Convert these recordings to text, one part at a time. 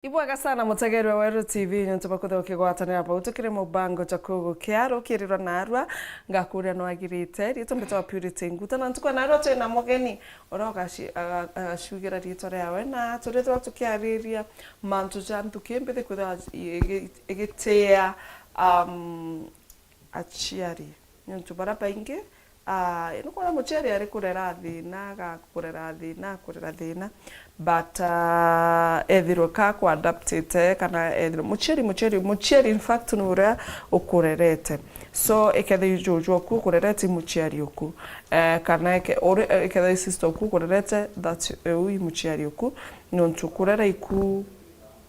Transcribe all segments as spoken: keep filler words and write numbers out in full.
Ibwega sana mutegerwa Weru T V, niuntu bwa kwithirwa ukigwatanira bau tukiri mubango jwa kugukia rukirirwa narua. Ngakuria nwagirite, riitwa mbitagwa Purity Nguta, na ntuku ya narua twina mugeni uria ugaci-, aga-, agaciugira riitwa riawe, na turithirwa tukiariria mantu ja nthuki mbithi kwithirwa igi-, igitia, um, aciari. Niuntu baria baingi, ah, nukwona muciari ari kurera thina, agakurera thina, akurera thina, but, ah, ethirwe ka ku adaptite, kana ethirwe muciari, muciari, muciari in fact ni uria ukurerete. So, ikethirwa juju oku ukurerete i muciari oku, eh, kana ike-, uri-, ikethirwa i sister oku ukurerete, that, eh, uu i muciari oku, niuntu kurera iku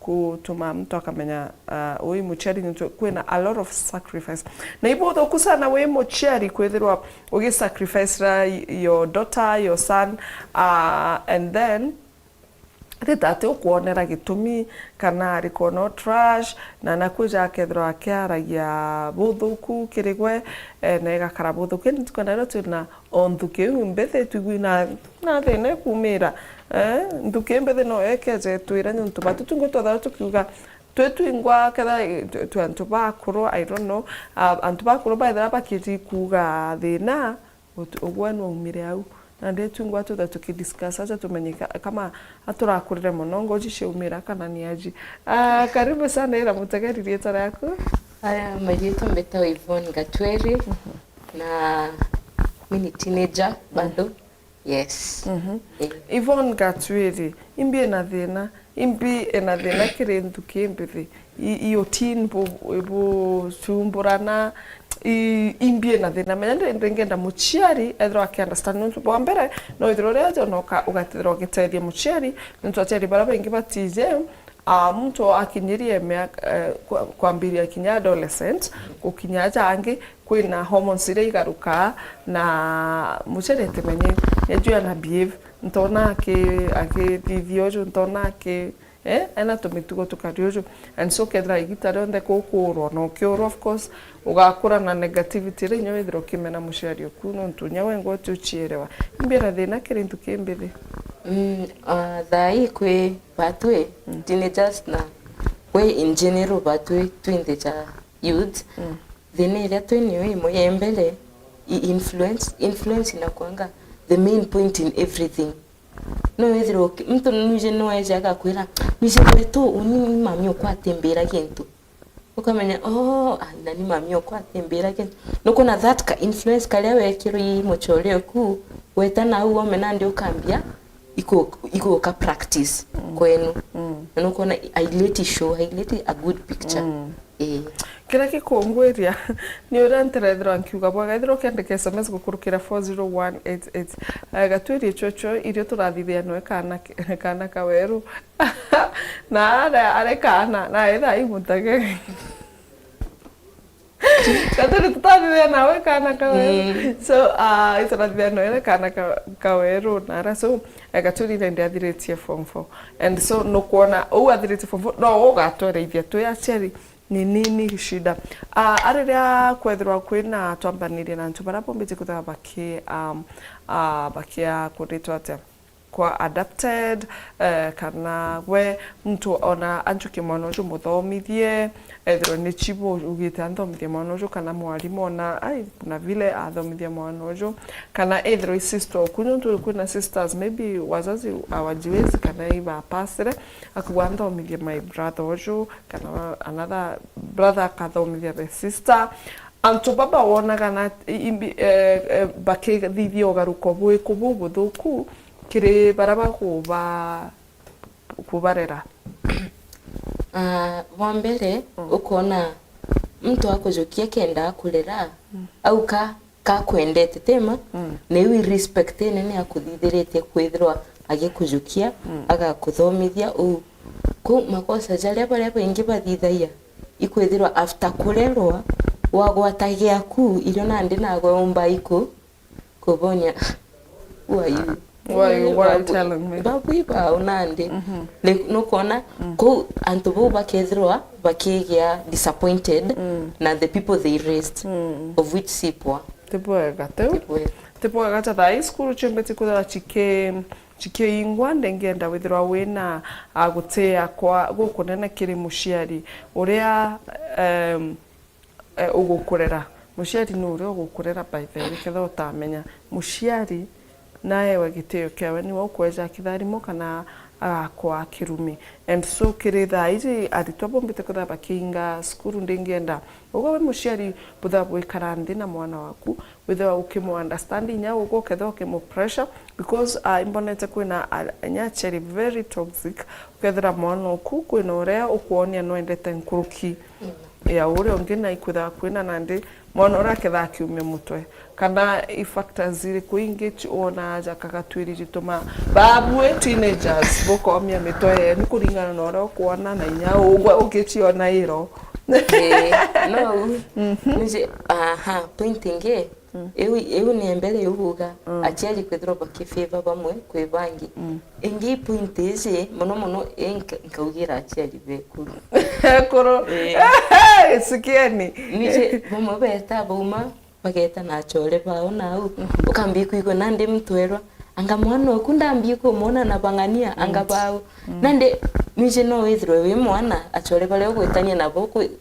kutuma mtu akamenya, uh, ui muciari niuntu kwina a lot of sacrifice. Na ibuthuku sana wi muciari kwithirwa ugisacrificera your daughter, your son, uh, and then rita ati ukwonera gitumi kana arikona trash, na nakwija akethirwa akiaragia buthuku kiri gwe, eh, na igakara buthuku. Indi tukwenda rero twina o nthuki iu mbithi twigwi na, na thina ikumira. Eh, nthuki mbithi no ekeje twira niuntu batu twingwa twethagirwa tukiuga twi twingwa ketha twi, twi antu bakuru, I don't know, ah, antu bakuru baithira bakiri kuuga thina, ut-, ugwe nwaumire au. Na ndi twingwa twitha tukidiscuss aja tumenye ka-, kama aturakurire mono ngoji ciaumira kana ni aji. Ah, karibu sana ira mutegeri riitwa riaku. Aya, mariitwa mbitagwa Yvonne Gatweri. Na mi ni teenager bado. Yes. Mhm. Eh. Yvonne Gatwiri, imbi ina thina, imbi ina thina kiri nthuki mbithi. I-, iyo teen bu-, bucumburana, i-, imbi ina thina. Menya ndi, ndi ngenda muciari ethirwa aki understand nontu bwa mbere, no ithirwa uria aja no ka-, ugatithirwa ugitethia muciari, nontu aciari baria baingi batije, ah, muntu akinyirie miaka, eh, kwa-, kwambiria kinya adolescent, gukinya aja angi, kwina hormones iria igarukaa, na muciari atimenye, neju ana behave, ntona aki-, akithithia uju, ntona aki-, eh, ena tumitugo tukari uju. And so, kethira igita rionthe kukurwa na ukiurwa, of course, ugakura na negativity iria inya withira ukimena muciari oku, nontu inya we ngwati ucierewa. Imbi ina thina kiri ntuki mbithi. Mm, ah, thaa ii kwi batwi, mm, teenagers na we in general batwi twinthe ja youth. Mm. Thina iria twi niyo imwe ya mbere, i influence, influence inakuanga the main point in everything. No withirwe uki-, muntu nwije no eje agakwira, "Nwije gwetu, uni ni mami okwa atimbira gintu." Ukamenya, "Oh, ai, na ni mami okwa atimbira gintu." Nukona that ka influence karia wekirwe i muchore oku, weta nau wome nandi ukambia, iku-, iguka practice, mm, kwenu. Mm. Na nukona i-, aileti show, aileti a good picture. Mm. Ii. Kiria gikungwiria ni uria ntirethirwa nkiuga bwega, ethirwa ukiandika S M S gukurukira four zero one eight eight, eh, gatwiri ichocho irio turathithia noe kana ke-, kana kaweru. Na are, are kana, na etha imutage. Gatwiri tutathithia nawe kana kaweru. Mm. So, ah, iturathithia noe kana ka-, kaweru, na ara, so, eh, gatwiri nende athiritie form four. And so, nukwona, uu athiritie form four, no ugatwereithia twi aciari, ni nini shida. Ah, a riria kwethirwa kwina twambanirie na antu baria bombite kwithirwa baki, um, ah, bakia kuritwa atia? Kwa adapted, eh, kana gwe muntu ona anjukie mwana uju muthomithie, ethirwa ni chibu ugite anthomithie mwana uju, kana mwarimu ona, ai, kuna vile athomithia mwana uju, kana ethirwa i sister oku, nontu kwina sisters, maybe wazazi hawajiwezi kana ibapasire, akauga anthomithie my brother uju, kana another brother akathomithia the sister. Antu baba wonaga na imbi-, eh, eh, bakithithia ugaruko bwiku bubuthuku kiri baria bakuba-, kubarera? Ah, bwa mbere, mm, ukona muntu akujukia kenda akurera, mm, au ka kakwendete, tema, mm, na iu i respect inene akuthithiritie kwithirwa agikujukia, mm, agakuthomithia uu. Kuu makosa jaria baria baingi bathithagia ikwithirwa after kurerwa, wagwata giaku, irio nandi nagwe umba iku-, kubonia, "Who are you? Who are you? What are you telling me?" Babu ibao nandi. Mhm. Like, nukwona, mm, kuu antu bau bakethirwa bakigia disappointed, mm, na the people they raised, mm, of which si poa. Ti bwega, tiu? Ti bwega. Ti bwega ta thaa ii cukuru ciumbite kwithirwa ciki-, cikiingwa, ndingienda withirwa wina, ah, gutia kwa gukunene kiri muciari uria, em, eh, ugukurera. Muciari ni uria ugukurera, by the way, kethira utamenya. Muciari naewe gitio kiawe, niwe ukweja kitharimo kana agakwa kirumi. And so, kiri thaa iji, aritwa bombite kwithirwa bakiinga cukuru, ndingienda ugwe wi muciari butha bwikara nthi na mwana waku, withirwa ukimu understand inya ugwe ukethirwa ukimu pressure, because, ah, imbonete kwina, ah, inya aciari very toxic, ukethira mwana uku kwina uria ukwonia nwendete nkuruki ya uria ungi, na ikwithirwa kwina nandi mwana uria akethirwa akiumia mutwe. Kana i factors iriku ingi ci-, wona aja kagatwiri jituma babue teenagers bukomia mitwe yenu kuringana na uria ukwona na inya ugwe ukiciona iro? Ii, no u. Mhm. Nije, aha, point ingi, mm, iu, iu ni mbere iu kuuga, mm, aciari kwithirwa bakifavor bamwe kwi bangi. Mm. Ingi point iji, mono mono, i nka-, nkaugira aciari bekuru. Ekuru. Ii. Sikieni. Nije, bamwe beeta bauma, bageeta na acore bao nau. Mhm. Ukambia kwigua nandi muntu erwa, "Anga mwana oku ndambia kumwona na bang'ania, anga, mm, bao." Mm. Nandi, nije no withirwe wi mwana, acore baria ugwitania nabo kwi,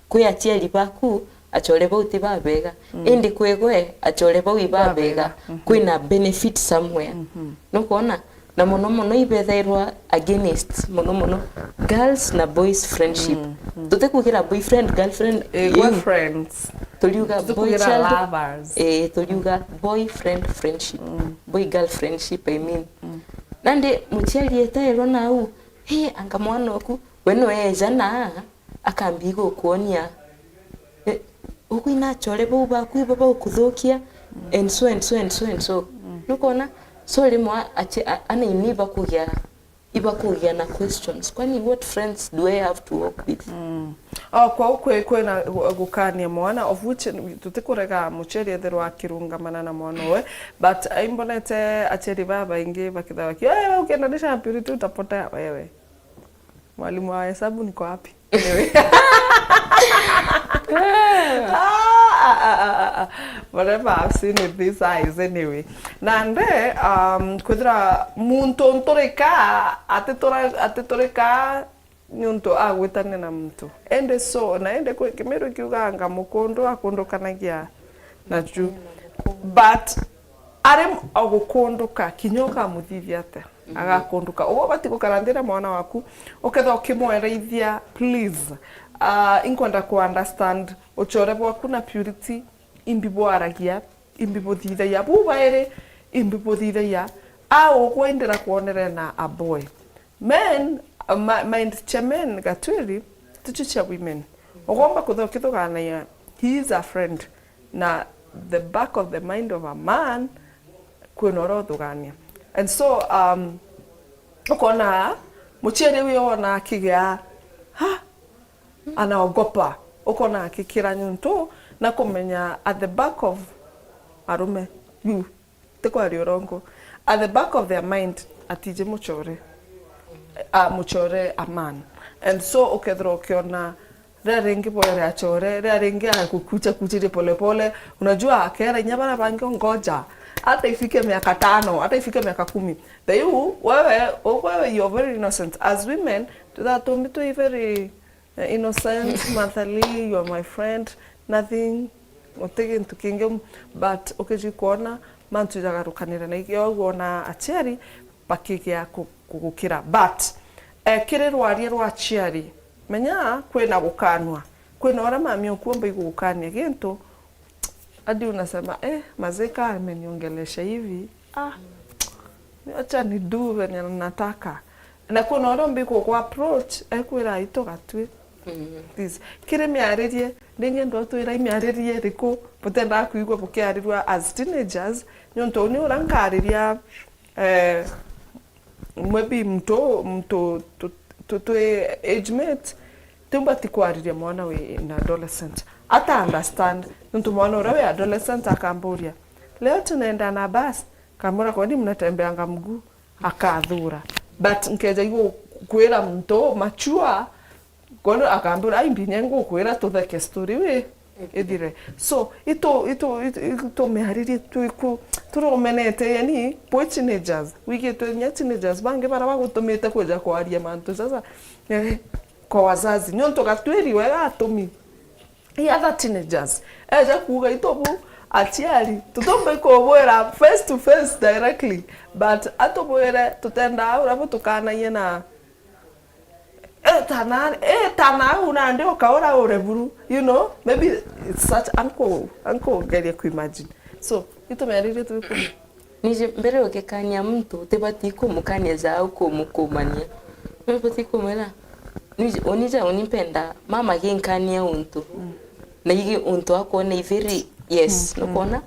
kwi aciari baku, acore bau ti babega. Mm. Indi kwi gwe, acore bau i babega. Babega. Mhm. Kwina benefit somewhere. Mhm. Nukwona? Na mono mono ibethairwa against, mono mono, girls na boys friendship. Mm, mm. Tutikugira boyfriend, girlfriend, eh, iu. Friends. Turiuga boy child, lovers. Eh, turiuga boyfriend friendship. Mm. Boy girl friendship, I mean. Mm. Nandi muciari etairwa nau, "Hey, anga mwana oku, we no eja na akambia gukwonia, eh, ukwina acore bau baku ibo baukuthukia, and so, and so, and so, and so." Mm. Nukona? So, rimwe aci-, a-, anaini ibakugia, ibakugia na questions. Kwani what friends do I have to walk with? Mm. Oh, kwou kwi, kwina gu-, gukania mwana, of which tutikurega muciari ethirwa akirungamana na mwana uwe, but imbonete aciari babaingi bakithagwa ki, "Eh, ukiendanisha na Purity utapotea wewe. Mwalimu wa hesabu niko wapi?" Anyway. Ah, ah, ah, ah, ah. Whatever I've seen with these eyes, anyway. Nande, um, kwithira muntu nturika, atitura-, atiturika niuntu agwitania na muntu. Indi so, na indi kwi Kimiru kiuganga, mukundu akundukanagia nachu. But ari o gukunduka, kinya ukamuthithia atia? Mhm. Agakunduka. Ugwe ubati gukara nthi na mwana waku, ukethirwa ukimwereithia, please. Ah, inkwenda ku understand ucore bwaku na Purity, imbi bwaragia, imbi buthithagia. Buu bairi, imbi buthithagia. A ugwe indira kwonere na a boy. Men, uh, ma-, mind cha men, Gatwiri, tichu cha women. Ugomba kutho-, kithuganagia, he is a friend. Na the back of the mind of a man, kwina uria uthugania. And so, um, ukona, muciari uyu wona akigia, ha, anaogopa. Ukona akikira niuntu na kumenya at the back of arume, you, tikwaria urongo, at the back of their mind, atiji mucore, a, mucore a man. And so, ukethirwa ukiona, riria ringi bwere acore, riria ringi agukucha kuchirie pole pole. Unajua, akera inya bara bangi, ngoja, hata ifike miaka tano, hata ifike miaka kumi. Thayu, wewe, wewe, you're very innocent. As women, tuthatumbi twi very, eh, innocent, Mathali, you are my friend, nothing, uti gintu kingi, but ukiji kwona mantu jagarukanire, na ikio wona aciari bakigia ku-, kugukira. But, eh, kiri rwaria rwa aciari, menya kwina gukanwa, kwina uria mami okuo mbaigugukania gintu, hadi unasema, "Eh, mazee ka ameniongelesha hivi, ah, acha ni do venye nataka." Na kuna uria umbi ku approach, ekwira, "Ito gatwi." Mm. Please. Kiri miaririe, ndingi ndotwira imiaririe iriku butendaa kwigua bukiarirua as teenagers, niuntu uni uria nkariria, eh, maybe mtu, mtu tu, tu, twi age mate, tiumbati kwariria mwana wi in adolescent. Ata understand, nontu mwana uria wi adolescent akamburia, "Leo tunaenda na bus?" Kamwira, "Kwani mnatembeanga mguu?" Akathura. But nkeja igu kwira muntu mature, kono akambira, "Ai, mbinya ngukwira tutheke story wi." ithire. So, itu, itu, itu, itu miaririe twiku, turumenete, yani, bwi teenagers. Wigitwe nya teenagers bangi bara bagutumite kwija kwaria mantu jaja, eh, kwa wazazi. Nontu gatwiri wega atumi. I other teenagers. Eja kuuga itubu aciari. Tutumba ikubwira face to face directly. But atubwire tutendaa uria butukanaie na, "Eh, tana, eh, tana au nandi ukaura ure buru." You know, maybe it's such uncle, uncle geria kuimagine. So, itumearirie twiku. Nije mbere ugikania muntu, utibati kumukania ja au kumukumania. Nubati kumwira, "Nije, unija uni mpenda, mama ginkania untu." Mm. Na igi untu akwona iviri, yes, mm, nukona?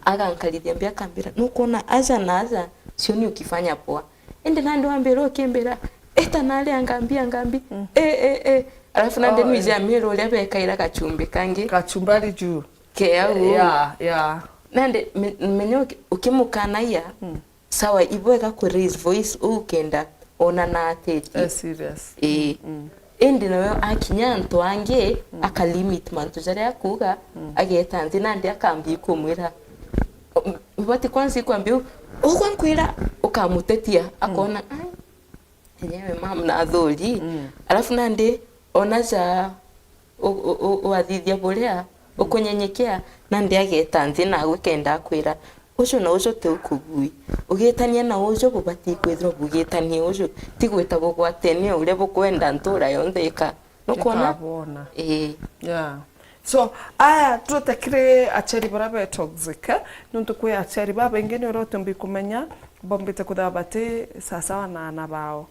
Agankarithia mbi akambira, "Nukona aja na aja, sioni ukifanya poa." Indi nandi wambira ukimbira, "Eta nari angambi, angambi." Mm. Eh, eh, eh. Alafu nandi, oh, nwije, eh, amira uria bekaira gachumbi kangi. Kachumbari juu. Ke au. Yeah, yeah. Nandi me-, menye uki-, ukimukanaia, mm, sawa, ibwega ku raise voice uu kenda ona na ateti. Eh, serious. Ii. Mm. Indi nawe akinya antu angi, mm, aka limit mantu jaria akuuga, mm, ageta nthi nandi akambi kumwira. Ubati kwanza ikwambia u-, ugwe nkwira, ukamutetia, mm, akona, "Ai, enyewe mam na athuri." Mm. Alafu nandi ona ja u-, u-, u-, wathithia buria, mm, ukunyenyekea, nandi ageta nthi nawe kenda akwira, "Uju na uju ti ukugui." Ugitania na uju bubati kwithirwa bugitanie uju, ti gwita bugwatene uria bukwenda ntura yonthe ika-, nukona? Ikabona. Ii. Yeah. So, aya, twite kiri aciari bara be toxic, eh? Nontu kwi aciari babaingi ni uria utumbi kumenya, bombite kwithirwa bati sawasawa na aana bao.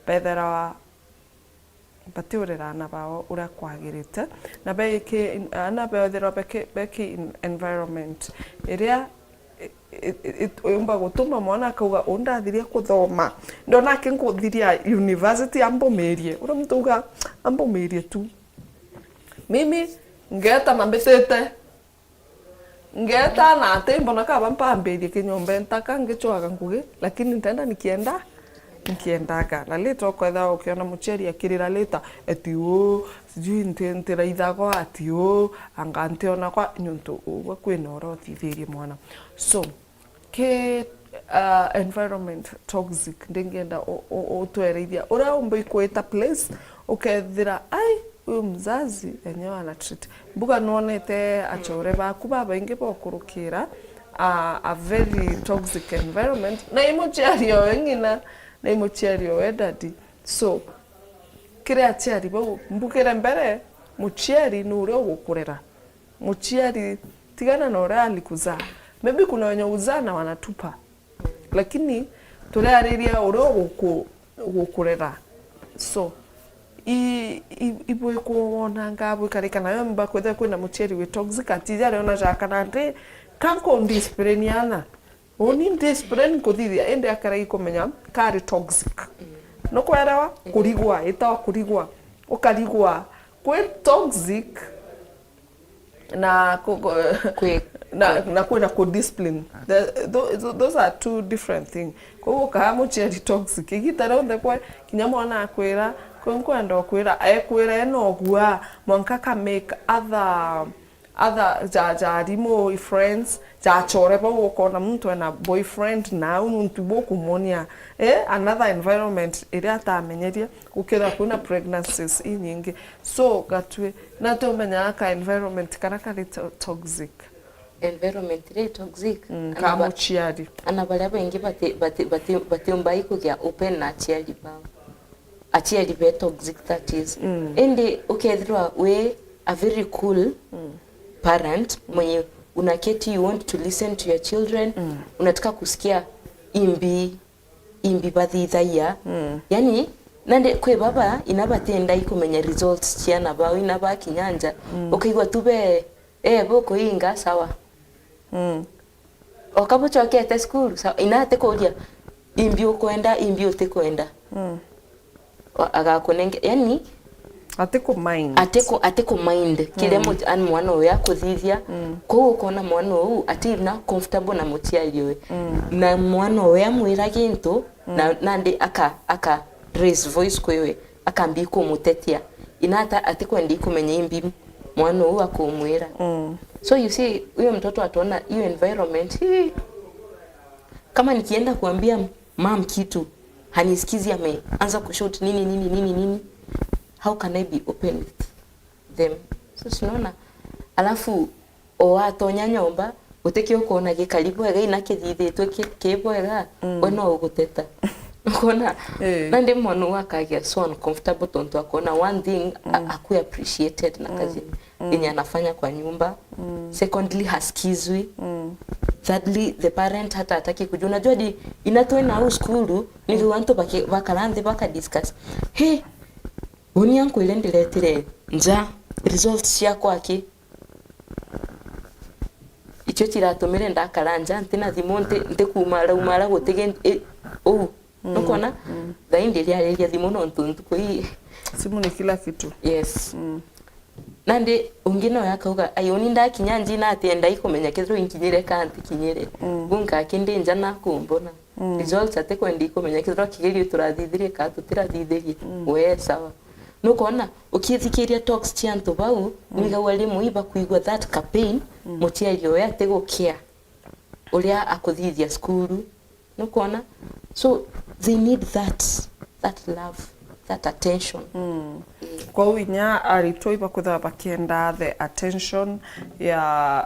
Betherawa batiurera aana bao uria kwagirite, na beki, aana bethirwa beki, beki in-, environment iria i-, i-, i-, yumba gutuma mwana akauga, "Uu ndathiria kuthoma, ndona aki nkuthiria university, ambumirie." Uria muntu auga, "Ambumirie tu. Mimi ngeta na mbitite." Ngeta na ati mbona kaba mpambirie kinyombe ntaka ngicwaga ngugi, lakini ntenda nikienda, nikiendaga. Na later ukwethira ukiona muciari akirira later, eti uu, sijui nti-, ntiraithagwa ati uu, anga ntiona kwa, niuntu ugwe kwina uria uthithirie mwana. So, ki, uh, environment toxic, ndingienda u-, u-, utwereithia uria umba ikwita place, ukethira, ai, uyu mzazi enyewe ana treat. Mbuga nwonete achore baku babaingi bokurukira a, a very toxic environment. Na i muciari owe ng'ina, na i muciari owe daddy. So, kiri aciari bau, mbugire mbere, muciari ni uria ugukurera. Muciari, tigana na uria alikuzaa. Maybe kuna wenye uzaa na wanatupa. Lakini turiariria uria uguku-, ugukurera. So, i, i, ibwiku wonanga bwikarika nayo mba kwithira kwina muciari wi toxic, ati jari ona jaka na ndi, kanko discipline ana. Uni discipline kuthithia, indi akara ikumenya kari toxic. Nukwerewa? Kurigwa, itawa kurigwa. Ukarigwa. Kwi toxic, na ku-, ku-, kwi-, na, kwi-, na kwina ku discipline. The, tho-, tho-, those are two different things. Koguo kaa muciari toxic. Igita rionthe kwe, kinya mwana akwira, kwe nkwenda ukwira, ekwira ena ugua, mwanka ka make other, other ja, ja arimu, friends, ja achore bau ukona muntu ena boyfriend, na au nuntu bukumuonia, eh, another environment iria atamenyeria, gukira kwina pregnancies inyingi. So, gatwi, na tumenyaga ka environment kara kari to-, toxic. Environment ri toxic. Mm, ana ka ba-, muciari. Ana baria baingi bati-, bati-, bati-, batiumba ikugia open na aciari bao. Aciari be toxic, that is. Mm. Indi ukethirwa wi a very cool, mm, parent, mwenye unaketi, you want to listen to your children, mm, unataka kusikia imbi imbi bathithagia. Mm. Yani, nandi kwi baba, ina batienda ikumenya results ciana bao, ina bakinya nja. Mm. Ukaigua tu be, eh, bukuinga, sawa. Mm. Oka bucokete cukuru, sawa. Ina atikuria, imbi ukwenda, imbi utikwenda. Mm. Wa-, agakunenge, yani, atiku mind. Atiku, atiku mind kiria, mm, mu-, an-, mwana uyu akuthithia. Mm. Kou ukona mwana uu ati na comfortable na muciari uyu. Mm. Na mwana uyu amwira gintu, mm, na, nandi aka, aka raise voice kwiwe, akambi kumutetia. Ina ata, atikwenda ikumenya imbi mwana uu akumwira. Mm. So you see, huyo mtoto ataona hiyo environment, hii, kama nikienda kuambia mom kitu, hanisikizi, ameanza kushout nini, nini, nini, nini, how can I be open with them? So, sinaona, alafu, o watonya nyomba, gutikio ukoona gikari bwega, ina kithithitwe ki, ki bwega, mm, we no uguteta. Ukoona? Eh. Nandi mwana uu akagia so uncomfortable tontu akoona one thing, a, mm, akwi appreciated na, mm, kazi, mm, yenye anafanya kwa nyumba. Mm. Secondly, hasikizwi. Mm. Thirdly, the parent hata hataki kujua. Unajua di, ina twina au cukuru, ni, mm, antu baki, bakara nthi baka discuss. He, uni ankwire ndiretire nja, results ciakwa ki? Icio ciratumire ndakara nja, ntina thimu, nti, ntikumara umara gutigi, i, uu. Mm, nukwona? Mm. Thaindi riariria thimu nontu ntuku ii. Simu ni kila kitu. Yes. Mm. Nandi ungi noe akauga, "Ai, uni ndakinya nji na ati ndai kumenya kethirwa inkinyire ka ntikinyire." Mm. Bu nkaki ndi nja na kumbona. Mm. Results atikwenda ikumenya kethirwa kigerio turathithirie ka tutirathithirie. Mm. Wee sawa. Nukwona, ukithikiria talks cia antu bau, mm, nwigagua rimwe ibakwigua that ka pain, mm, muciari oyo atigukia uria akuthithia cukuru. Nukwona? So, they need that, that love, that attention. Mm. Ii. Kwou inya aritwa ibakwithirwa bakienda the attention ya,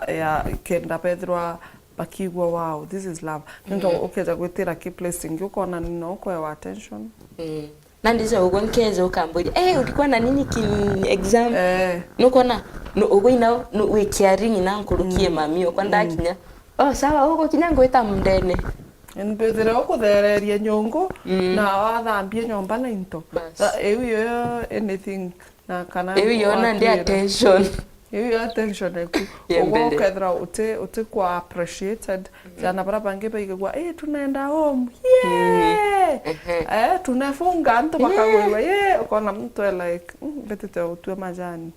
ya kenda bethirwa bakigua, "Wow, this is love." Nontu, mm, ukeja gwitira ki place ingi, ukoona ni no ukwewa attention. Mm. Nandi ja ugwe nkeja ukamburia, "Eh, ulikuwa na nini ki exam?" Eh. Nukwona? Nu-, ugwe ina nu-, wi caring na nkuruki, mm, mami okwa, mm, ndakinya. "Oh, sawa, ugukinya ngwita mundene." Mbithire ukuthereria nyungu, mm, na wathambie nyomba na into. Bas. Tha-, iu yo anything na kana iu yo nandi wakiira. Attention. Iu yo attention eku. Ya mbere. Ugwe ukethira uti, uti kwa appreciated. Mm. Jana bara bangi baigagua, "Eh, tunaenda home. Yeah!" Mm. Ehe. Eh, tunafunga, antu, eh, bakagwirwa. Yeah, ukona mtu e like, "Mm, mbitite utue majani."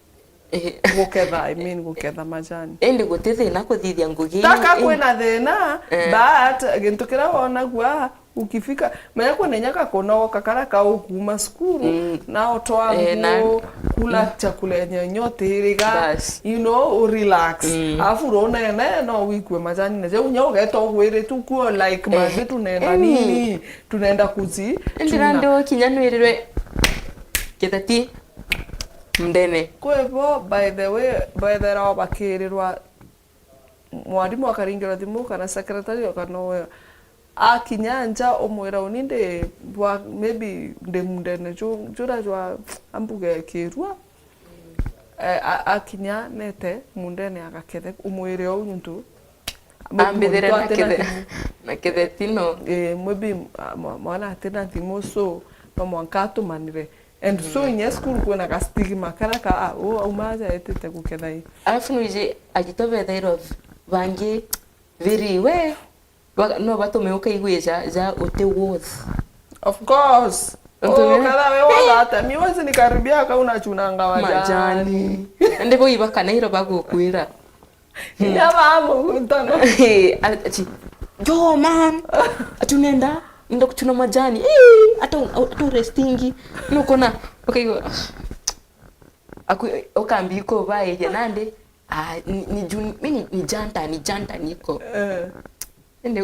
Eh. Guketha, I mean, guketha majani. Indi guti thina kuthithia ngugi taka iu, kwina thina, eh, but gintu kiria wonagua, ukifika, menya kwina inya gakunogoka karia kaukuuma cukuru, mm, na utwaa, eh, na nguo, kula, mm, chakula yenye inya utiriga, bas, you know, urelax. Mm. Alafu runene no wikue majani na jau inya ugeta ugwiritu kuo, like, eh, mazi tunaenda, yani, nini, tunaenda kuzi, indi chuna. Nandi ukinya nwirirwe kitheti mundene. Kwi bo, by the way, bethera bakirirwa mwarimu akaringirwa thimu kana secretary, kana uwe akinya nja umwira, "Uni ndi bwa, maybe ndi mundene ju-, jura jwa ambuge kirua." Eh, a-, akinya nete mundene agakethe, umwire uu nontu maybe ambithire muntu na atina kethe-, thimu. Na kethe tino. Eh, maybe, ah, mwa-, mwana atina thimu, so no mwanka atumanire. And so, mm, inya cukuru kwina ga stigma karia ka, ah, uu auma aja etite guketha ii. Alafu nwiji aritwa bethairwa bangi very we, ba-, no batume ukaigua ja, ja uti worth. Of course. Ntume. Oh, kadha we wathata, mi wezi nikaribia ka unachunanga majani. Majani. Ende bo ibaka nairo bagukwira. Inya bamugutana. Eh, ati, "Yo, man." Ati, "Unaenda, nenda kuchuna majani." Eh, ata, ata restingi. Nukona, okay, aku, ukambi kubairia nandi. Ah, ni, ni jun-, mi ni, ni janta, ni janta niko. Eh. Indi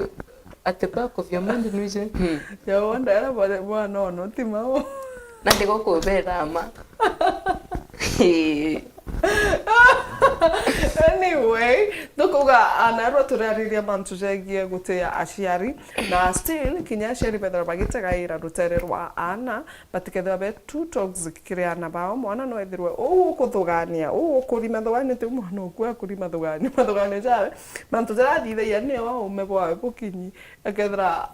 at the back of your mind nwije, hmm. Ya wonder era bwa, bwa no, no, ti mau. Nandi gukubera ma. Anyway, tukuga ana rwa turariria mantu jegie gutia aciari, na still kinya aciari bethira bagitegaira rutere rwa ana, batikethirwa be too toxic kiri ana bao. Mwana no ethirwe uu ukuthugania, uu ukuri mathugania, ti mwana uku akuri mathugania, mathugania jawe, mantu jaria athithagia ni o aume bwawe bukinyi, akethira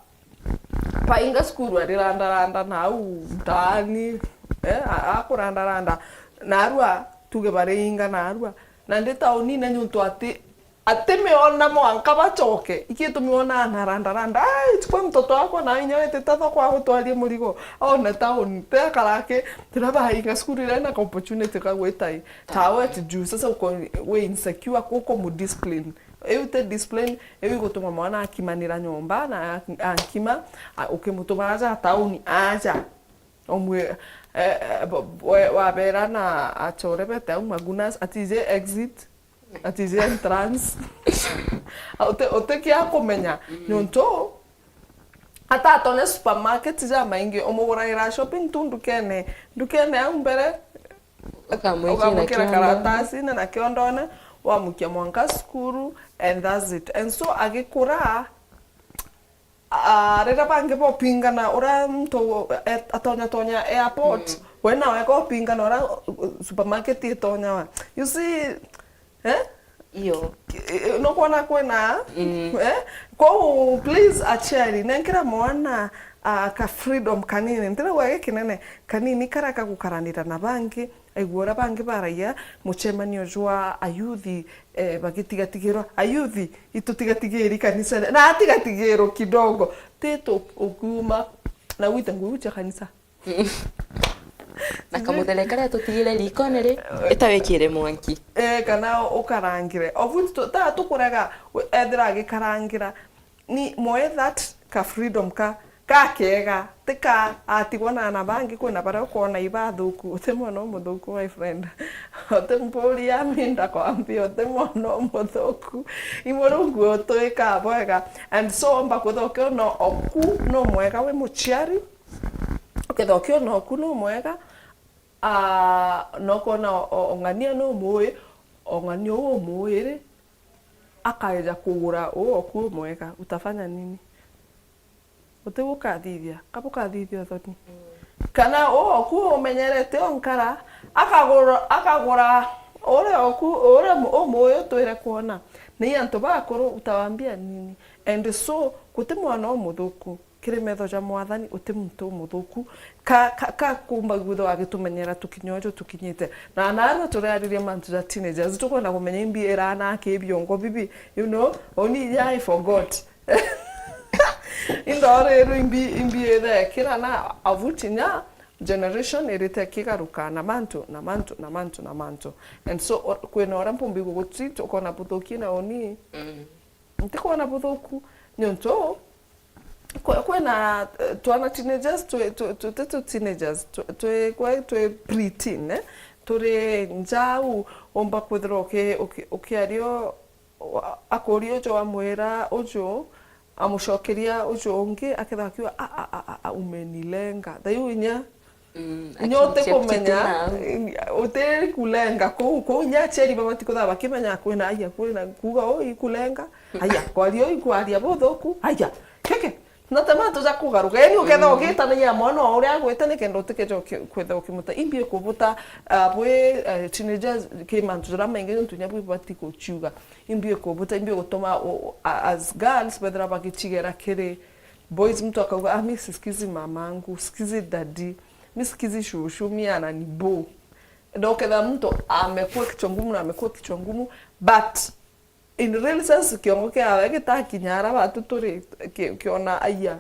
bainga cukuru arirandaranda nau ntaani, eh, a-, akurandaranda narua, tuge bariinga narua, na ndi taunine niuntu ati, atimiona mwanka bacoke, ikitumiona anarandaranda, "Ai, chukua mtoto wako na inya witite thoko agutwarie murigo." Aone tauni, te akaraki, tira bainga cukuru ira na opportunity ka gwita i. Tawe ati juu, sasa uko, we insecure, kuko mu discipline. Iu ti discipline, iu igutuma mwana akimanira nyomba, na ak-, ankima, a-, ukimutuma aja tauni, aja. Umwe, eh, eh, bo-, we-, wabera na achore bete au magunas, atije exit, atije entrance. Uti-, utikia kumenya. Niuntu, ata atonya supermarket jamaingi, umuguragira shopping tu ndukene, ndukene au mbere, ukamwikira karatasi na, na kiondone, wamukia mwanka cukuru, and that's it. And so, agikura, ah, riria bangi bopingana, uria muntu, eh, atonya tonya airport, we nawe kopingana uria, uh, supermarket itonya wa. You see, eh? Iyo. Eh, nukwona kwina, eh? Kwou, please, aciari, nenkera mwana, ah, ka freedom kanini. Ntirauga gikinene, kanini karia kagukaranira na bangi, aigua uria bangi baragia, mucemanio jwa ayuthi, eh, bagitigatigirwa. Ayuthi, itutigatigiri kanisene. Na atigatigirwo kidogo. Ti tu ukiuma, na gwite ngugi cia kanisa. Na kamuthele karia tutigire rikone ri, itawikire mwanki. Eh, kana ukarangire. Obu tu-, ta tukurega, we-, ethira agikarangira. Ni moe that ka freedom ka, ka kega. Ti ka atigwa na ana bangi, kwina baria ukona ibathuku. Uti mwana umuthuku, my friend. Uti mpuri ya minda kwambia, uti mwana umuthuku. I Murungu utwika bwega. And so, omba kwithokio no oku no mwega wi muciari. Ukethira ukiona oku no mwega, aa, na ukona o-, o-, ong'ania no mui, ong'ania uu umui ri, akaeja kugura uu oku umwega, utafanya nini? Uti ukathithia, kaba ukathithia uthoni? Kana uu oku umenyerete onkara, akagura, akagura uria oku, uria mu-, umui utwire kwona. Ni antu bakuru, utawambia nini? And so, guti mwana umuthuku. Kiri metho ja Mwathani, uti muntu umuthuku, ka, ka, ka kumba gwitho agitumenyera tukinya uju tukinyite. Na naarua turiariria mantu ja teenagers, tukwenda kumenya imbi irana ki biongo bibi, you know, only I forgot. Indoreru imbi, imbi ithekira na avuti nya generation irite kigaruka na mantu, na mantu, na mantu, na mantu. And so, o-, kwina uria mpumbi gugutreat, ukona buthuki na uni. Mm. Ntikwona buthuku, niuntu kwe-, kwina, eh, twana teenagers, twi, twi, twi, twi tu teenagers, twi, twi, kwe, twi pre-teen, eh? Turi nja au, umba kwithirwa uki-, uki-, ukiaria u-, wa-, akuria uju, amwira uju, amucokeria uju ungi, akethira akiuga, "A, a, a, a, a, umenilenga." Thaiu inya Mm, inya akiuga utikumenya, "Kitu na." Uti kulenga kuu, kuu inya aciari baba batikuthaa bakimenya kwina, aya, kwina kuuga uu ikulenga, aya, kwaria uu ikwaria buthuku, aya, keke. Na ti mantu ja kugaruka. Yaani, ukethira ugitanagia mwana o uria agwite, nikenda utikeje uki-, kwithira ukimuta. Imbi ikubuta, ah, bwi, eh, teenagers, ki mantu jaria maingi, niuntu inya bwi bati guciuga. Imbi ikubuta, imbi gutuma u-, a-, as girls, bethira bagicigera kiri boys, mtu akauga, "Ah, mi sisikizi mamangu, sikizi daddy, mi sikizi shushu, mi ananibo." Ndo ukethira mtu amekuwa kichwa ngumu na amekuwa kichwa ngumu, but in real sense, kiongo kiawe gitakinya ara batu turi, ki-, kiona, aya,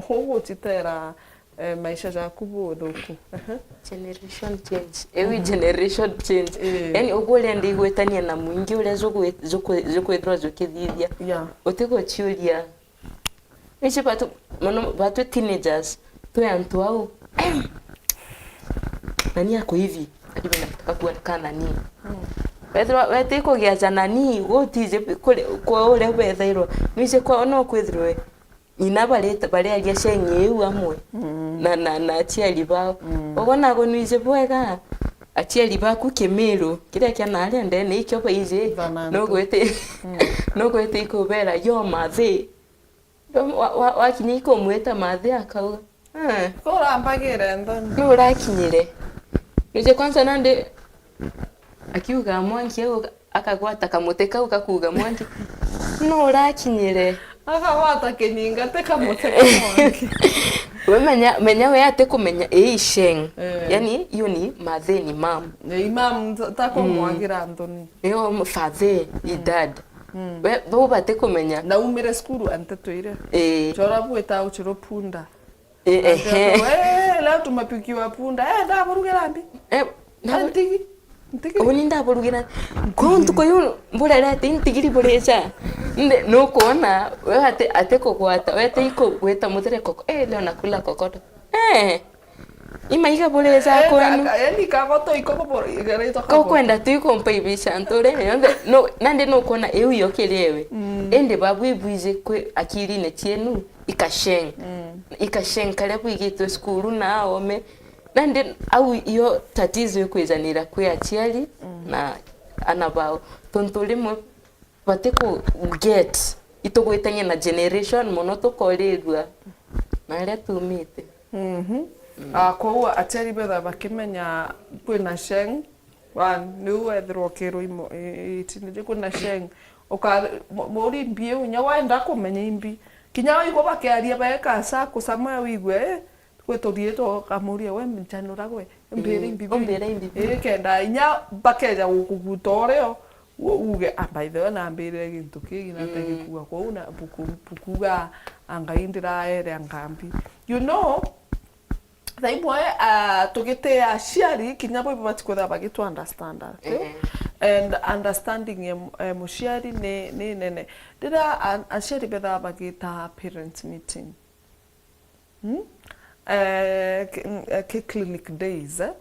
uguchitera, eh, maisha jaku buthuku. Aha. Generation change. Ewi generation change. Eh. Yaani, uguo uria ndigwetania na mwingi uria jukwi-, jukwi-, jukwithirwa jukithithia. Yeah. Utiguciuria. Ici batu, mono batu teenagers, twi antu au. Nani ako hivi? Karibu na mtoka kuonekana nani? Mm. Wethirwa, wete kugia ja nani, gutije kuri, kwa uria ubethairwa. Nwici kwa no kwithirwe. Ina bari, bariaria ceng'i iu amwe. Mm. Na, na, na aciari bao. Mm. Ugonago nwiji bwega. Aciari baku kimiru, kiria kiana aria ndene ikio baiji. Thana ntu. Nugwiti, mm, nugwiti ikubera yo mathi. Wa-, wa-, wakinya ikumwita mathi akauga, "Ah." Kurambagire nthoni. Nurakinyire. Nije kwanza nandi akiuga mwanki au akagwata kamuti kau kakuuga mwanki. Nurakinyire. Akagwata kinyinga ti kamuti ka mwanki. We menya, menya we atikumenya ii ceng. Eh. Yani, iyo ni mathi ni mam. Ni mam ta-, takumwagira nthoni. Iyo father, i dad. Mm. We, bau batikumenya. Na umire cukuru antetwire. Ii. Chora bwita uchiro punda. Eh, ehe. Antetwa, "Eh, leo tumepikiwa punda." "Eh, ndaburugira mbi." Eh, ndabu- Ntigi. Ntigi. Uni ndaburugira. Ko ntuku yu mburerete intigiri buricha. Nde, nukwona, we ati, ati kugwata, we ati ikugwita muthere koko. "Eh, leo nakula kokoto." Eh. Imaiga bureza kwenu. Yani kagoto iko kubura igaretwa Ko kwenda tu ikumpa ibisha ntore yonthe. No, nandi nukwona iu yo kiriewe. Indi babu ibwiji kwi akirine cienu ikasheng. Ikasheng karia bwigitwe cukuru na aome. Nandi au iyo tatizo ikwijanira kwi aciari na ana bao. Tontu rimwe bati ku get itugwitania na generation mono tukorirua na aria tumite. Ah, kwou aciari betha bakimenya kwina sheng, one, niu wethirwa ukirwa imo- i- itini riu kwina sheng. Uka- mu- muri imbi iu, inya wenda kumenya imbi. Kinya waigua bakiaria baeka sa kusama wigue, eh, gwe turie tukamuria, "We mchanura gwe, mbire imbi biu." Umbire imbi biu. Ii, kenda inya bakeja gukuguta urio, u- uge, "Ah, by the way, nambirire gintu kii, na tegikua kwou, na buku- bukuga, a Ngai ndiraere anga mbi." You know, thaa imwe, ah, tugitia aciari, kinya bo ibabati kwithira bagitu understand, ati? Ehe. And understanding ya mu- ya muciari ni, ni nene. Riria a- aciari bethaa bagita parent meeting, hmm? Eh, ki- mm, eh, ki clinic days, eh?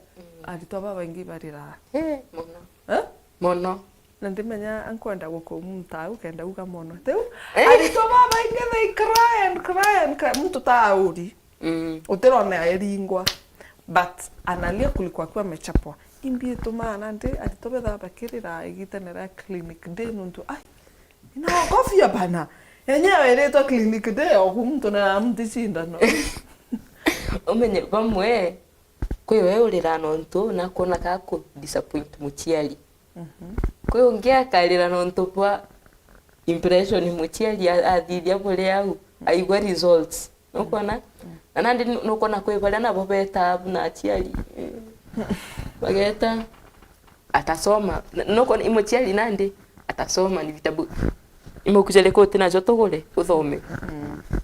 Aritwa babaingi barira. Eh, mono. Eh? Mono. Na ndimenya nkwenda gukumta au kenda uga mono. Riu, eh, aritwa babaingi they cry and cry and cry. Muntu ta auri. Mm. Utirona eringwa. But analia kuliko akiwa amechapwa. Imbi itumaa nandi aritwa bethaa bakirira igitene ria clinic day nuntu, ai, inaogofia bana. Enyewe iritwa clinic day, oku muntu na mti cindano. Umenye bamwe, kwi we urira nontu na kwona ka ku disappoint muciari. Kwi ungi akarira nontu bwa impression muciari a- athithia buri au, aigua results. Nukwona? Na nandi nu- nukwona kwi baria nabo betaa buna aciari. Bageta, atasoma. Na- nukwona i muciari nandi, atasoma ni vitabu. Imukuja rikoti najo tugure, uthome.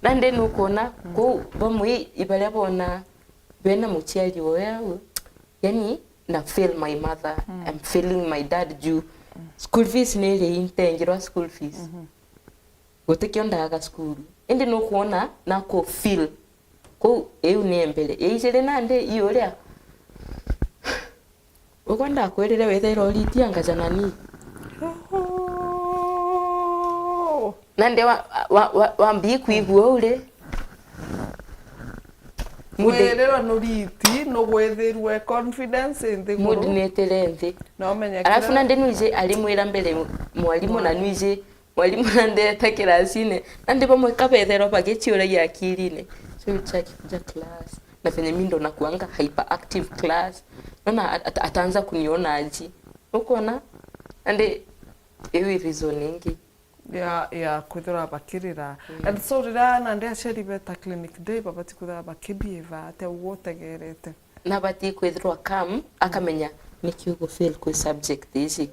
Nandi nukwona, kuu bamwe i baria bona bena muciari oya, yani, na fail my mother, I'm failing my dad juu school fees ni iri intengirwa school fees. Gutikio ndaga cukuru. Indi nukwona na ku feel. Kuu iu ni mbere. Ya ijiri nandi i uria. Ukwenda kwirire withaira uritia ngaja nani? Nandi wa, wa, wa, wambii kwigua uri. Mundi- Wirirwa nuriti, nugwithirwe confidence i nthiguru. Mundi nitire nthi. Na umenye Alafu kiria nandi nwiji arimwira mbere mwarimu na nwiji mwarimu nandeta kirasine. Nandi bamwe kabetherwa bagiciuragia akirine. So you check kuja class. Na venye mi ndo nakuanga hyperactive class. Nona at- at- ataanza kuniona aji. Ukona? Nandi iwi reason ingi. Ya, ya kwithirwa bakirira. And so riria nandi aciari beta clinic day, babati kwithirwa bakibehave atia uguo utegerete? Nabati kwithirwa calm, akamenya niki ugu fail kwi subject ici.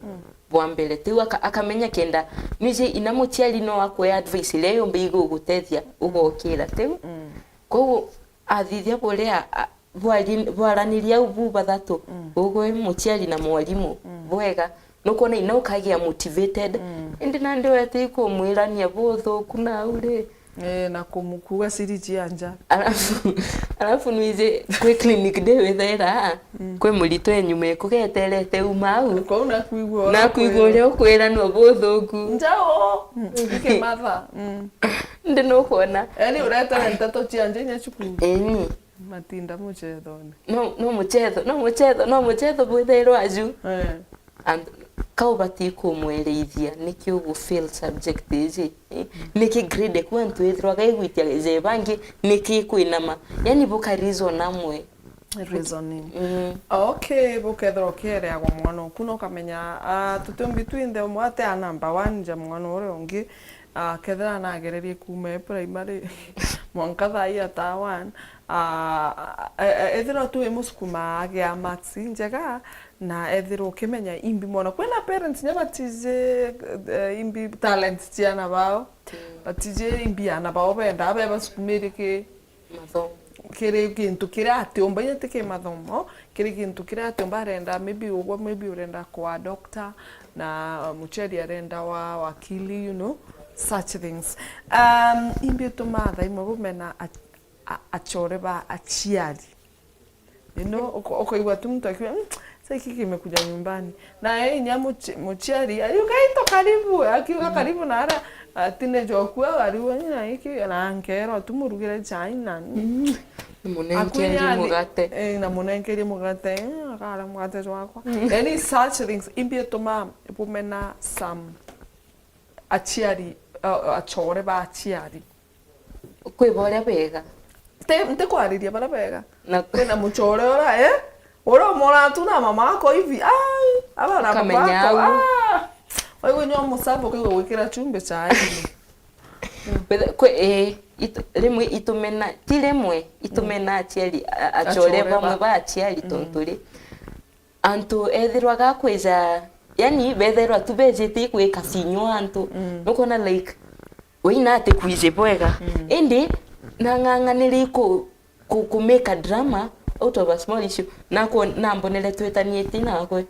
Bwa mbere, tiu aka- akamenya kenda nwiji ina muciari no akwe advice iria yumba igugutethia ugokira tiu. Koguo athithia buria a- bwari- bwaraniria au bu bathatu, ugwe, muciari na mwarimu, bwega, nukwona ina ukagia motivated. Indi nandi wete ikumwirania buthuku nau ri. Eh, na kumukuga siri cia nja. Alafu, alafu nwiji kwi clinic day withaira, kwi murito enyuma ikugeterete uma au. Kwou nakwigua ura Nakwigua uria ukwiranwa buthuku. Njao, mm, ikimatha. Mm. Ndi nukwona. Yani uretere nteto cia nja inya cukuru. Eni. Matinda mucethone. No, no mucetho, no mucetho, no mucetho bwithairwa aju. Eh. And ka ubati kumwerithia niki ugu fail subject iji. Eh, niki grade eku antu ethirwa gaigwitia je bangi niki kwinama. Yani buka reason amwe. Reasoning. Mm. Okay, bukethirwa ukiereagwa mwana oku na ukamenya, ah, tutiumbi twinthe umwe ati a number one ja mwana uria ungi. Ah, kethira nagererie kuuma e primary, mwanka thaa ii ataa one. Ah, e- e- ethirwa tu imusukuma agea marks injega, na ethirwa ukimenya imbi mwana. Kwina parents nya batiji, eh, imbi talent ciana bao. Batiji imbi ana bao benda, abe basukumirie ki Mathomo. Kiri gintu kiria atiumba, inya ti ki mathomo, kiri gintu kiria atiumba arenda, maybe ugwe, maybe urenda kwa doctor, na muciari arenda wa wakili, you know, such things. Um, imbi ituma thaa imwe bumena a- a- achore ba aciari. You know, uko- ukaigua tu mtu akiwa, "Mm, sasa hiki kimekuja nyumbani." Na yeye inya muci- muciari, "Are you guys to karibu?" Akiuga, "Karibu," na ara, ah, teenager okua, "Are you, na hiki?" Na nkerwa tu, "Murugire chai na ni." Munenkeri mugate. Eh, na munenkerie mugate, eh, akara mugate jwakwa. Any such things, imbi ituma bumena some aciari, uh, achore ba aciari. Kwi boria bega. Nti- ntikwariria baria bega. Na kwina mucore uria, eh? Uria umora tu na mama ako hivi. Ai, abana bako. Ukamenya au. Ah! Waigua nyo musabu ukaigua gwikira chumbi chai. Bethe- kwi- eh, it- rimwe itumena, ti rimwe itumena aciari, a- achore bamwe ba aciari tontu ri, antu ethirwa gakwija, yani, betherwa tu bejite gwika cinywa antu. Nukona, like, we ina ati kwiji bwega. Indi nang'ang'aniri ku, ku, ku make a drama out of a small issue. Nakwo nambonere twitanie ti nakwe.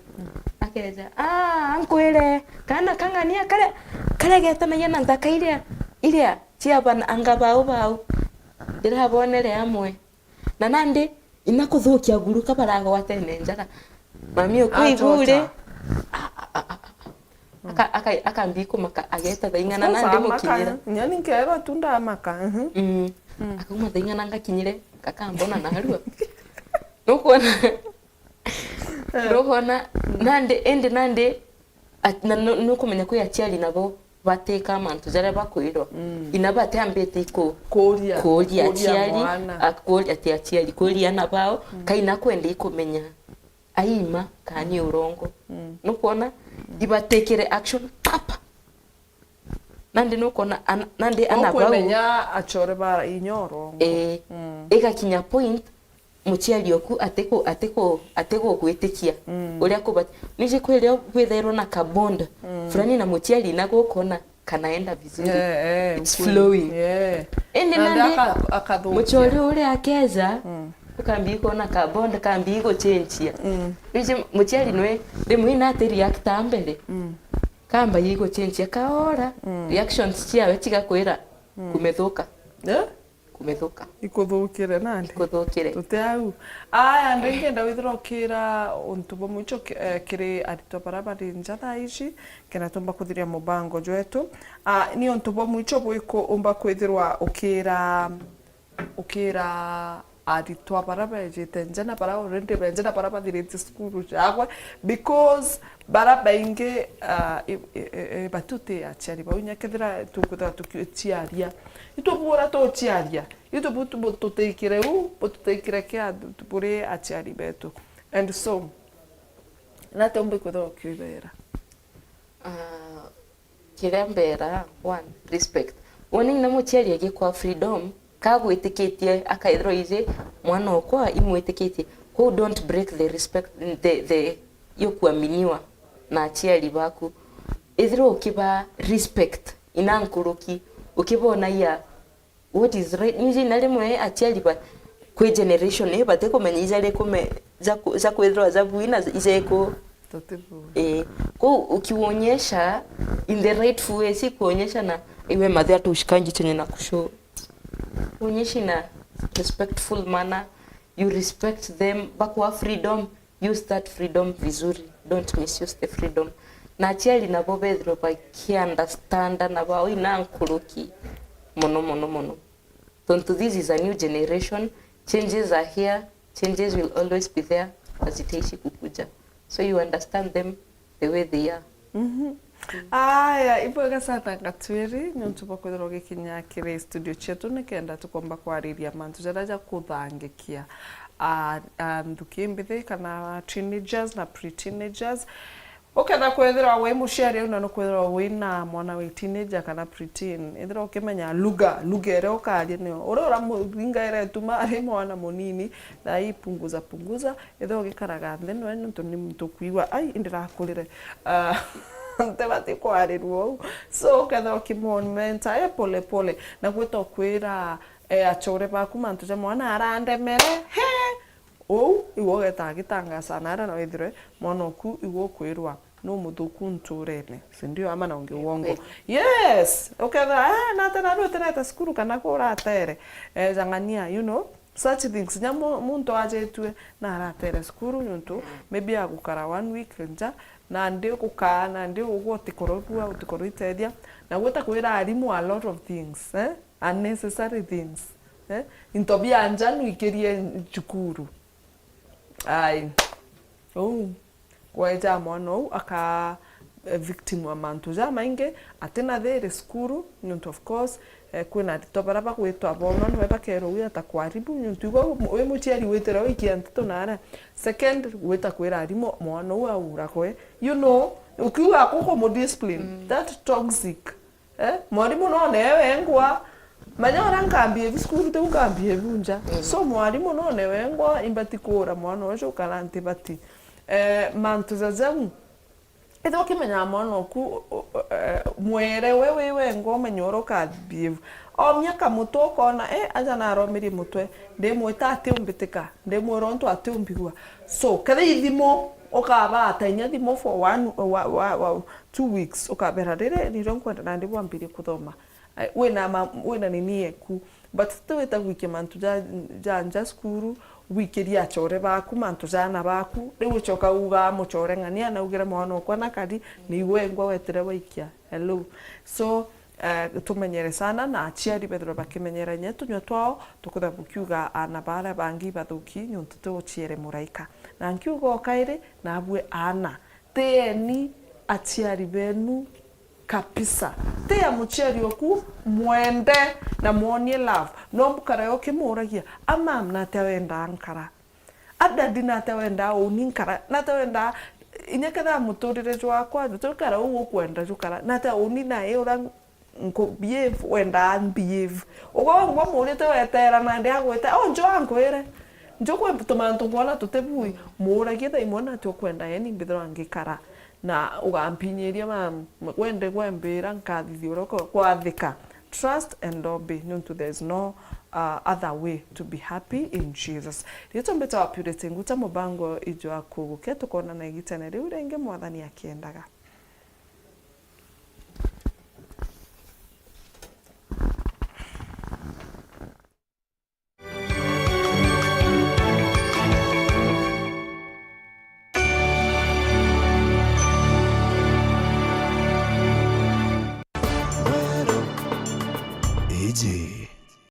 Akeja, "Ah, ankwire, kana kang'ania kare, karegetanagia na nthaka iria, iria cia bana anga bau bau. Ndirabonere amwe." Na nandi, ina kuthukia guruka baragwatene njara. Mami ukwigua uri, a- a- a- a- aka- aka- akambi kumaka ageta thaing'ana nandi mukinyira. Nyani nkerwa tu ndamaka. Mhm. Mm. Akauma thaing'ana ngakinyire, gakambona narua. Nukwona? Nukwona? Nandi, indi nandi, At- na nu- nukumenya kwi aciari nabo batika mantu jaria bakwirwa. Ina batiambite iku- kuria, kuria aciari, mwana. A- kuria ati aciari, kuria ana bao, kai nakwenda ikumenya aima kana ni urongo. Nukwona? Ibatikire action papa. Nandi nukwona an- nandi ana bau. Ukwimenya achore bara inya urongo. Eh, igakinya point muciari oku atiku- atiku- atigugwitikia uria kubati. Niji kwirio bwithairwo na ka bond fulani na muciari, na gukona kanaenda vizuri. Eh, eh, it's flowing. Indi nandi aka- akathukia. Muciari uria akeja, ukambi kuona ka bond kambi guchenjia. Niji muciari nwe rimwe ina ati reacta mbere. Kamba iguchenjia kaora, reactions ciawe cigakwira kumethuka. Eh? Kumethuka. Ikuthukire nandi? Ikuthukire. Tuti au. Aya, andu ingi enda withirwa ukira untu bwa mwicho ki- eh, kiri aritwa bara bari nja thaa ici, kenda tumba kuthiria mubango jwetu. Ah, ni untu bwa mwicho bwiku umba kwithirwa ukira, ukira aritwa bara bejite nja na bara already be nja na bara bathiritie cukuru ciakwa, because bara baingi, ah, i- i- i- i- batuti aciari bau, inya kethira tukwithirwa tukiuciaria, itubura tuciaria, itu bu- bu- tutikire u, bu tutikire kia buri aciari betu. And so, nate umbi kwithirwa ukiubera? Ah, kiria mbera, one, respect. Wona ina muciari agikwa freedom, kagwitikitie, akaithirwa iji mwana okwa imwitikitie. Kwou don't break the respect, the, the, yo kuaminiwa na aciari baku. Ithirwa ukiba respect ina nkuruki, ukibonagia what is right. Niji na rimwe aciari ba, kwi generation ii batikumenya ija rikume ja ku- ja kwithirwa ja bui na ija iku. Tatibu. Eh, kwou ukiuonyesha in the rightful way, si kuonyesha na iwe mathia tu ushikangi chenye na kushow. Uonyeshi na respectful manner, you respect them, bakwa freedom, use that freedom vizuri, don't misuse the freedom. Na aciari nabo bethirwe bakiunderstanda na bao ina nkuruki mono, mono, mono. Tontu this is a new generation, changes are here, changes will always be there, na zitaishi kukuja. So you understand them the way they are. Mhm. Aya, ibwega sana Gatwiri, ni untu bwa kwithirwa ugikinya kiri studio cietu, nikenda tukomba kwariria mantu jaria ja kuthangikia a, a, nthuki mbithi kana teenagers na pre-teenagers. Uketha kwithirwa wi muciari au na nukwithirwa wina mwana wi teenager kana pre-teen, ithirwa ukimenya lugha, lugha iria ukaria niyo. Uria uramuringaira ituma ari mwana munini, na hii punguza, punguza, ethirwa ugikaraga nthi nwe, nontu ni muntu ukwigua, ai, indirakurire. Ah, ntibati kwarirua uu. So, ukethirwa ukimonmenta, eh, pole pole, na gwita ukwira, eh, achore baku mantu ja mwana arandemere, he! Uu, iwe ugeta agitangasa na aria na withirwe mwana oku iwe ukwirwa nu muthuku nturene. Si ndio? Ama na ungi uongo? Kweli. Yes! Ukethira, eh, nate na ndu utirete cukuru kana ku uratere. Eh, jang'ania, you know, Such things. Nya mu-, muntu ajetue na aratere cukuru niuntu maybe agukara one week nja, nandi gukaa, nandi ugwa utikorobua, utikorobua itethia, na gwita kwira arimu a lot of things, eh? Unnecessary things, eh? Into bia nja nwikirie cukuru. Ai. Uu. Gweja mwana uu akaa, eh, victim wa mantu jamaingi, atina thiri cukuru, niuntu of course, eh, kwina aritwa baria bagwitwa bono niwe bakerwa wi ata kwaribu, niuntu igwe wi muciari witire wikia nteto nare. Second, gwita kwira arimu mwana uu auragwe. You know, ukiuga kukumudiscipline, that toxic. Eh, mwarimu none wengwa, manya uria nkambia ebu cukuru tiu nkambia ebu nja. So mwarimu none wengwa imbati kuura mwana ucio kana ntibati. Eh, mantu ja jau, ethirwa ukimenyaa mwana oku, u-, u-, eh, mwere we wi wengwa umenye uria ukabehave. Omia kamutwe ukona, eh, aja naromirie mutwe, ndimwita atiumbitika, ndimwira untu atiumbigua. So, kethira ithimu, ukabata inya thimu for one, wa, wa, wa, two weeks, ukabera, riri nirio nkwenda nandi bwambirie kuthoma. Eh, wina ma-, wina nini eku. But ti wita gwikia mantu ja, ja nja cukuru, wikirie achore baku, mantu ja ana baku, riu ucoka uga muchore ng'ania anaugire mwana okwa na kari, ni igwe engwa wetire waikia. Hello. So, eh, tumenyere sana, na aciari bethirwa bakimenyera inya tunywa twao, tukethira bukiuga ana baria bangi bathuki, niuntu ti uciere muraika. Na nkiuga o kairi, nabue ana, tieni aciari benu kabisa. Tia muciari oku, mwende na mwonie love. No mbukara yo kimuragia, "A mam, natia wendaa nkara? A dadi, natia wendaa uni nkara? Natia wendaa, inya kethira muturire jwakwa, jutikara uu ukwenda jukara, natia uni nae uria nku-, behave, wendaa behave?" Ugwe wengwa murite wetera nandi agwite, "Oh, njo ankwire. Njo kwe tumantu nkwona tutibui." Muragie thaa imwe, "Natia ukwenda yani mbithirwa ngikara?" Na ugampinyiria, mam, wende gwembira nkathithia uria kwa-, kwathika. Trust and obey, niuntu there is no, uh, other way to be happy in Jesus. Riitwa mbitawa Purity Nguta, mubango ijwa kugukia, tukonana igitene riu ringi, Mwathani akiendaga.